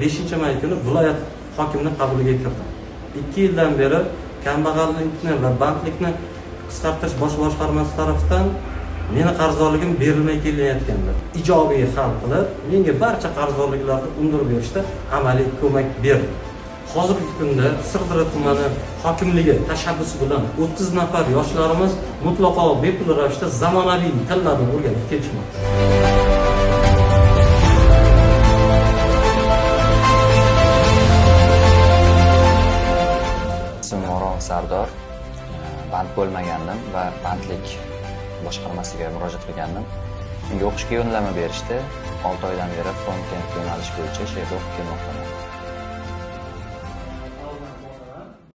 5 may kuni viloyat hokimini qabuliga kirdim. 2 yildan beri kambag'allikni va bandlikni qisqartirish bosh boshqarmasi tarafidan meni qarzdorligim berilmay kelayotgandi. Ijobiy hal qilib, menga barcha qarzdorliklarni undirib berishda amaliy ko'mak berdi. Hozirgi kunda Sirdaryo tumani hokimligi tashabbusi bilan 30 nafar yoshlarimiz mutlaqo bepul ravishda zamonaviy tillarni o'rganib kelishmoqda. Ismim O'rol Sardor. Band bo'lmagandim va bandlik boshqarmasiga murojaat qilgandim. Menga o'qishga yo'llanma berishdi. 6 oydan beri front-end yo'nalish bo'yicha shu yerda o'qib kelmoqdaman.